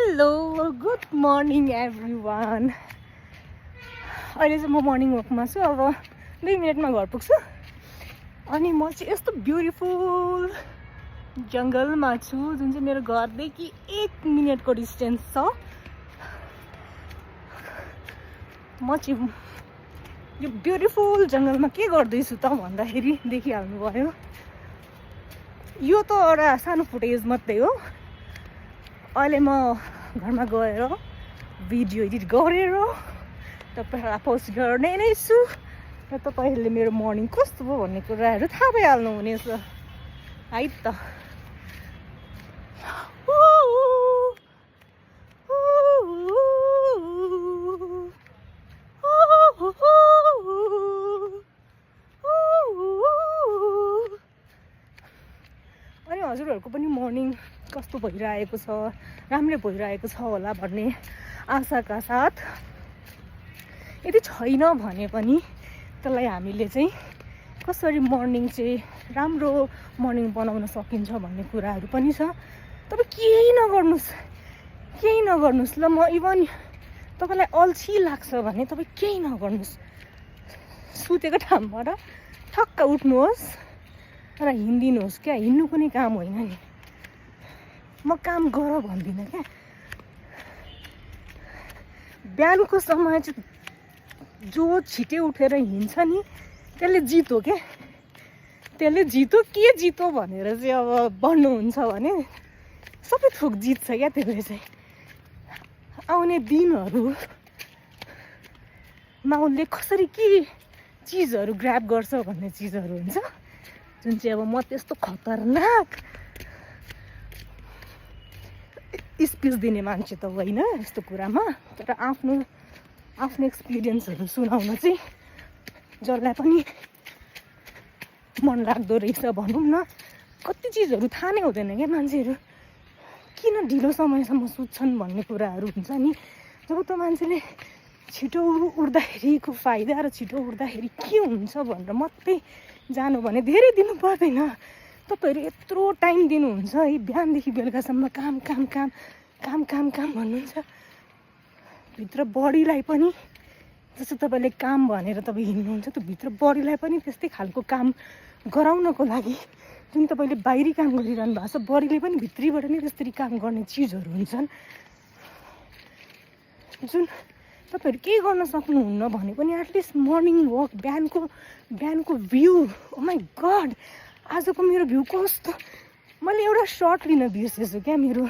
Hello, good morning everyone. अहिले चाहिँ म मर्निङ वकमा छु. अब 2 मिनेटमा घर पुग्छु. अनि म चाहिँ यस्तो ब्युटिफुल जङ्गलमा छु जुन चाहिँ मेरो घरदेखि 1 मिनेटको डिस्टेन्स छ. म चाहिँ यो ब्युटिफुल जङ्गलमा के गर्दैछु त भन्दाखेरि देखिहाल्नु भयो. यो त एउटा सानो फुटेज मात्रै हो. अहिले म घरमा गएर भिडियो एडिट गरेर तपाईहरुलाई पोस्ट गर्ने नै छु र तपाईहरुले मेरो मर्निङ कस्तो भयो भन्ने कुराहरु थाहा पाइहाल्नु हुनेछ है त. अनि हजुरहरुको पनि मर्निङ कस्तो भइरहेको छ, राम्रै भइरहेको छ होला भन्ने आशाका साथ. यदि छैन भने पनि त्यसलाई हामीले चाहिँ कसरी मर्निङ चाहिँ राम्रो मर्निङ बनाउन सकिन्छ भन्ने कुराहरु पनि छ. तपाईं केही नगर्नुस् ल. म इभन तपाईलाई अल्छी लाग्छ भने तपाईं केही नगर्नुस्. सुतेको ठाउँबाट ठक्क उठ्नुहोस् र हिँड्दिनुहोस्. क्या हिँड्नु कुनै काम होइन नि. म काम गर भन्दिनँ क्या. बिहानको समय चाहिँ जो छिटै उठेर हिँड्छ नि त्यसले जितो क्या. त्यसले जितो के जितो भनेर चाहिँ अब भन्नुहुन्छ भने सबै थोक जित्छ क्या. त्यसले चाहिँ आउने दिनहरुमा उसले कसरी के चिजहरु ग्र्याब गर्छ भन्ने चिजहरु हुन्छ जुन चाहिँ अब म त्यस्तो खतरनाक स्पिच दिने मान्छे त होइन यस्तो कुरामा. तर आफ्नो एक्सपिरियन्सहरु सुनाउन चाहिँ जसलाई पनि मन लाग्दो रहेछ भनौँ न. कति चिजहरु थाहा नै हुँदैन क्या मान्छेहरु किन ढिलो समयसम्म सुत्छन् भन्ने कुराहरु हुन्छ नि. जब त मान्छेले छिटो उठ्दाखेरिको फाइदा र छिटो उठ्दाखेरि के हुन्छ भनेर मात्रै जानु भने धेरै दिनु पर्दैन. तपाईहरु यत्रो टाइम दिनुहुन्छ है बिहानदेखि बेलुकासम्म काम भन्नुहुन्छ. भित्र बडीलाई पनि जस्तो तपाईले काम भनेर तपाई हिँड्नुहुन्छ त्यो भित्र बडीलाई पनि त्यस्तै खालको काम गराउनको लागि जुन तपाईले बाहिरी काम गरिरहनु भएको छ बडीले पनि भित्रीबाट नै त्यसरी काम गर्ने चिजहरु हुन्छन् जुन तपाईहरु के गर्न सक्नुहुन्न भने पनि एटलिस्ट मर्निङ वक बिहानको भ्यू. ओ माय गॉड आजको मेरो भ्यू कस्तो. मैले एउटा शट लिन बिर्सेछु क्या. मेरो